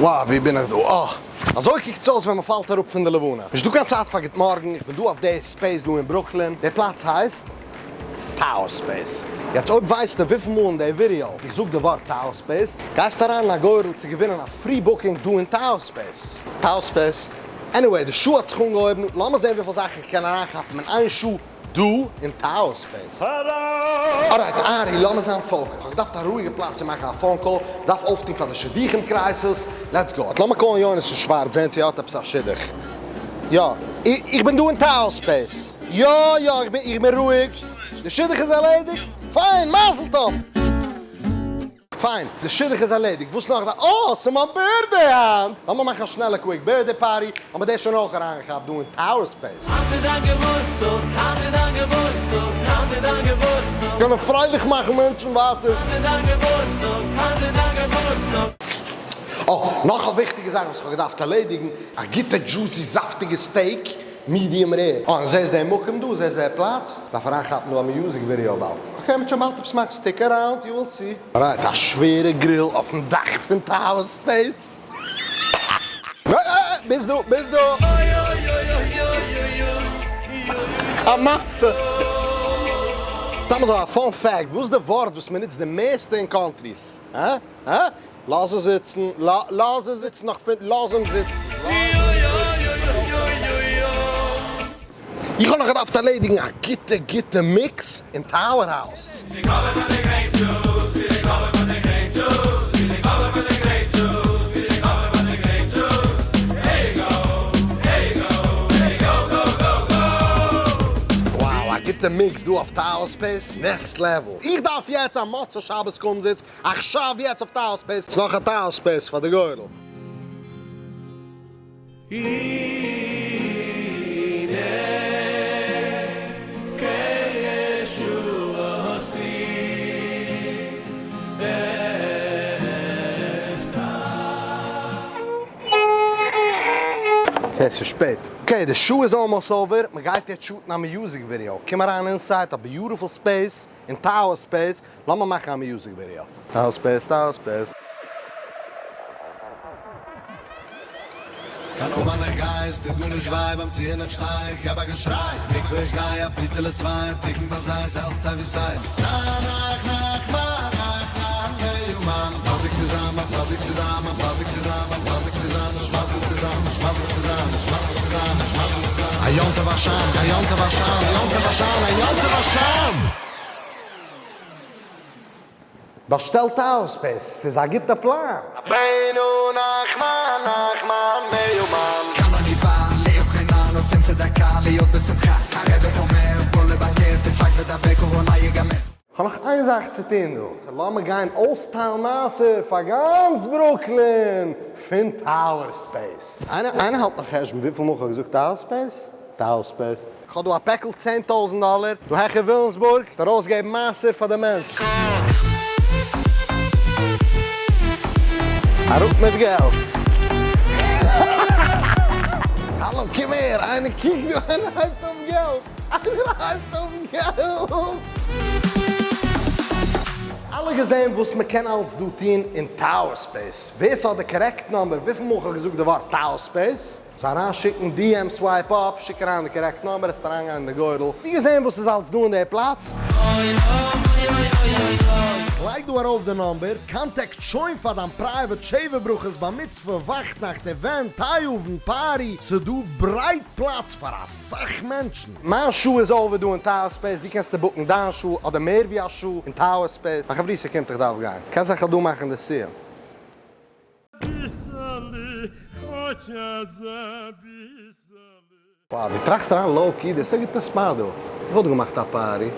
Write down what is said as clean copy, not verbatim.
Wow, ווי בין איך דא? אה! אזוי קוקט עס אויס ווען מען פאלט אראפ פון די לבנה. נישט דא קיין צייט פאר גוט מארגן, איך בין דא אויף די space דא אין ברוקלין, די פלאץ הייסט Tower Space. יעצט אויב ווייסטו וויפיל מאל אין די ווידעא איך זאג די ווארט Tower Space, גייסטו אריין אין א גורל צו געווינען א free booking דא אין Tower Space. Tower Space. Anyway, די שעה האט זיך אנגעהויבן, לאמיר זען וויפיל זאכן איך קען אריינכאפן אין איין שעה דא אין Tower Space. Alright ארי, לאמיר זיין focused. כ'האב געדארפט א רואיגע פלאץ צו מאכן א phone call, כ'דארף אויפטון פאר די שידוכים crisis, let's go. לאמיר call ן יונתן שווארץ זען צו ער האט עפעס א שידוך. יא, איך בין דא אין Tower Space. יא יא, איך בין רואיג. די שידוך איז ערלעדיגט? פיין, מזל טוב! פיין, די שידוך איז ערלעדיגט, וואס נאך דארף. אה, ס'איז מיין birthday היינט! לאמיר מאכן א שנעלע quick birthday party, האמיר דאס שוין אויך אריינגעכאפט דא אין Tower Space. היינט איז דיין געבורטסטאג, היינט איז דיין געבורטסטאג, היינט איז דיין געבורטסטאג. קענען פרייליך מאכן מענטשן ווייטער. היינט איז דיין געבורטסטאג, היינט איז דיין געבורטסטאג. אה, נאך א וויכטיגע זאך וואס איך האב געדארפט ערלעדיגן, א גוטע juicy זאפטיגע steak, medium rare. אה, און זעסט דעם מקום דא? זעסט דער פלאץ? דארף אריינכאפן דא א music video באלד. Okay, מ'וועט שוין באלד עפעס מאכן, stick around, you will see. Alright, א שווערע grill אויפן דאך פון Tower Space. ביז דא, ביז דא. א מצה. סתם אזוי א fun fact, וואס איז די ווארט וואס מ'נוצט די מערסטע אין countries? הא? הא? לאז עס זיצן, לאז עס זיצן נאך פון, לאז אים זיצן. איך האב נאך געדארפט ערלעדיגן א גוטע גוטע mix אין Tower House. Wow א גוטע mix דא אויף Tower Space, next level. איך דארף יעצט א מוצאי שבת קומזיץ עכשיו יעצט אויף Tower Space, ס'נאך א Tower Space פאר די גורל. Okay ס'איז שפעט. Okay די שעה איז almost over, מ'גייט יעצט shoot ן א music video, קום אריין inside א beautiful space אין Tower Space, לאמיר מאכן א music video. Tower Space, Tower Space. קיין אומאן איך גיי, עס טוט גארנישט וויי, ביים ציון איך שטיי, איך געב א געשריי, מקווה איך גיי, א פרוטה'לע צוויי, א תיקון פאר זיי, עס העלפט סיי ווי סיי. נח נח נח נח נח מאומן, צדיק צו זיין, ביים צדיק צו זיין, ביים צדיק צו זיין, ביים צדיק צו זיין, נישט מזל צו זיין, נישט מזל צו זיין, נישט מזל צו זיין, נישט מזל צו זיין. א יום טוב א שיין, א יום טוב א שיין, א יום טוב א שיין, א יום טוב א שיין! באשטעלט Tower Space, ס'איז א גוטע פלאן. רבינו נחמן נחמן מאומן. כמה ניבה להיות חינם נותן צדקה להיות בשמחה הרבי אומר בוא לבקר תצעק ודבר קורונה יגמר. כ'האב נאך איין זאך צו טון דא, סאו לאמיר גיין אויסטיילן מעשר פאר גאנץ ברוקלין פון Tower Space. איינער האלט נאך חשבון וויפיל מאל כ'האב געזאגט Tower Space? Tower Space. כ'האב דא א פעקל 10,000 דאלער דא העכער וויליאמסבורג, ארויסגעבן מעשר פאר די מענטש. אראפ מיט געלט. האלא קום הער, איינער קוקט דא, איינער הייבט אויף געלט, איינער הייבט אויף געלט. אלע געזען וואס מ'קען אלץ דא טון אין Tower Space? ווער ס'האט די correct number וויפיל מאל כ'האב געזאגט די ווארט Tower Space? זאל אריינשיקן DM swipe up, שיק אריין די correct number, עס וועט אריינגיין אין די גורל. ווי געזען וואס איז אלץ דא אין די פלאץ? לייג דא ארויף די number, contact שוין פאר דיין private שבע ברכות בר מצוה וואכטנאכט event טיי אוונט party, ס'דא ברייט פלאץ פאר אסאך מענטשן. מיין שעה איז over דא אין Tower Space, דו קענסט book ן דיין שעה אדער מער ווי א שעה אין Tower Space, מיין חברותא קומט איך דארף גיין, קען זיין כ'וועל דא מאכן די סיום. Wow, דו טראכסט אריין low key, דאס איז א גוטע spot דא. איך וואלט געמאכט א party.